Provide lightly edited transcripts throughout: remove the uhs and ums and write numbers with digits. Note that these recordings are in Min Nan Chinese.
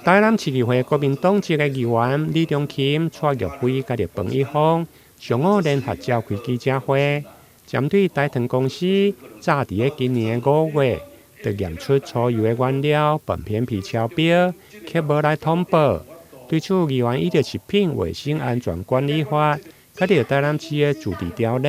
台南市議會國民黨籍的議員李中琴、蔡玉輝佮彭一峰上午聯合召開記者會，針對台糖公司早佇咧今年5月就驗出粗油的原料糞便鈉超標，卻無來通報。對此，議員依著食品衛生安全管理法，佮著台南市的自治條例，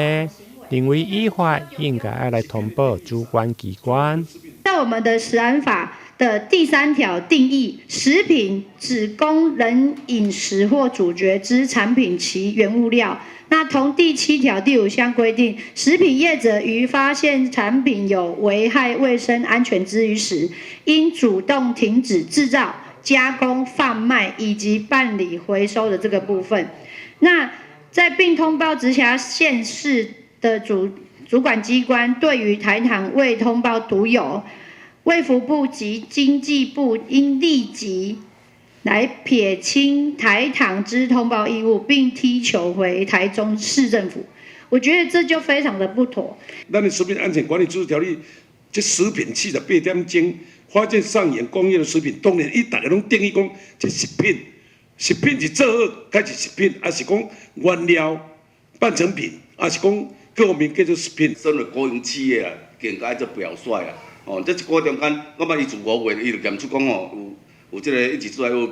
認為依法應該愛來通報主管機關。在我們的食安法的第三條定義，食品指供人飲食或咀嚼之產品其原物料。那同第七條第五項規定，食品業者於發現產品有危害衛生安全之虞時，應主動停止製造、加工、販賣以及辦理回收的這個部分。那在並通報直轄縣市的主管機關，對於台糖未通報毒油，衛福部及經濟部應立即來撇清台糖之通報義務，並踢球回台中市政府。我覺得這就非常的不妥。咱的食品安全管理自治條例，這食品48點鐘發現上演工業的食品，當然伊逐个攏定義講，這食品，食品是做好，才是食品，抑是講原料、半成品，抑是講各方面叫做食品。身為國營企業啊，更加愛做表率啊。哦，這一個中間，我感覺伊自5月，伊就驗出講吼，有這個一直出來有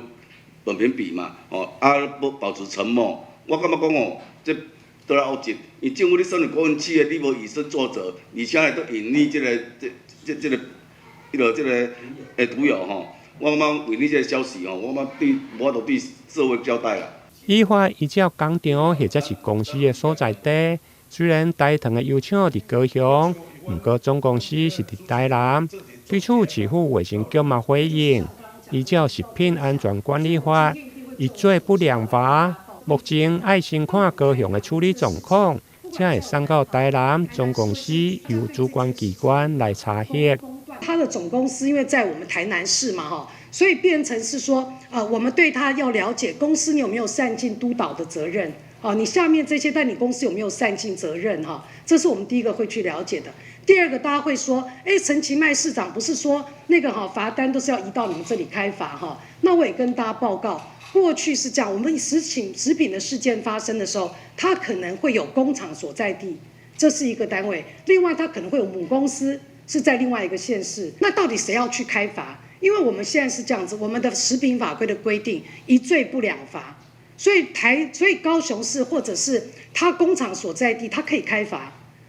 糞便鈉嘛，哦，啊，保持沉默。我感覺講吼，這倒來惡質，因政府你身為國營企業，你無以身作則，而且會閣隱匿這個這這這個彼落這個的毒油吼，我感覺為你這個消息吼，我感覺對無法度對社會交代啦。依法依照工廠或者是公司的所在地，雖然台糖的油廠佇高雄，毋過總公司是佇台南。對此，市府衛生局嘛回應，依照食品安全管理法，一罪不兩罰。目前愛先看高雄的處理狀況，才會送到台南總公司由主管機關來查核。他的總公司因為在我們台南市嘛，哈，所以變成是說，我們對他要了解公司你有沒有善盡督導的責任，哦，你下面這些在你公司有沒有善盡責任，哈，這是我們第一個會去了解的。第二個，大家會說，哎，陳其邁市長不是說那個哈罰單都是要移到你們這裡開罰哈？那我也跟大家報告，過去是這樣，我們食品的事件發生的時候，它可能會有工廠所在地，這是一個單位；另外，它可能會有母公司是在另外一個縣市。那到底誰要去開罰？因為我們現在是這樣子，我們的食品法規的規定，一罪不兩罰，所以高雄市或者是他工廠所在地，他可以開罰。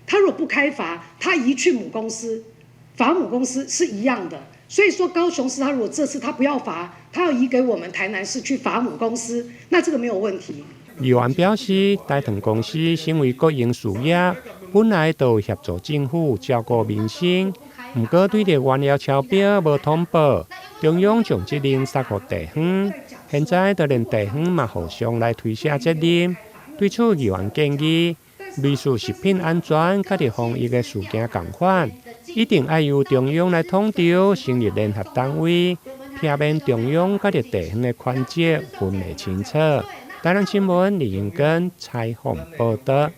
他如果不開罰，他移去母公司，罰母公司是一樣的。所以說高雄市他如果這次他不要罰，他要移給我們台南市去罰母公司，那這個沒有問題。議員表示，台糖公司身為國營事業，本來就有協助政府照顧民生，毋過對著原料超標無通報，中央將責任捒予地方，現在就連地方嘛互相來推卸責任。對此，議員建議，類似食品安全佮防疫的事件仝款，一定愛由中央來統籌，成立聯合單位，避免中央佮地方的權責分袂清楚。台南新聞李英根採訪報導。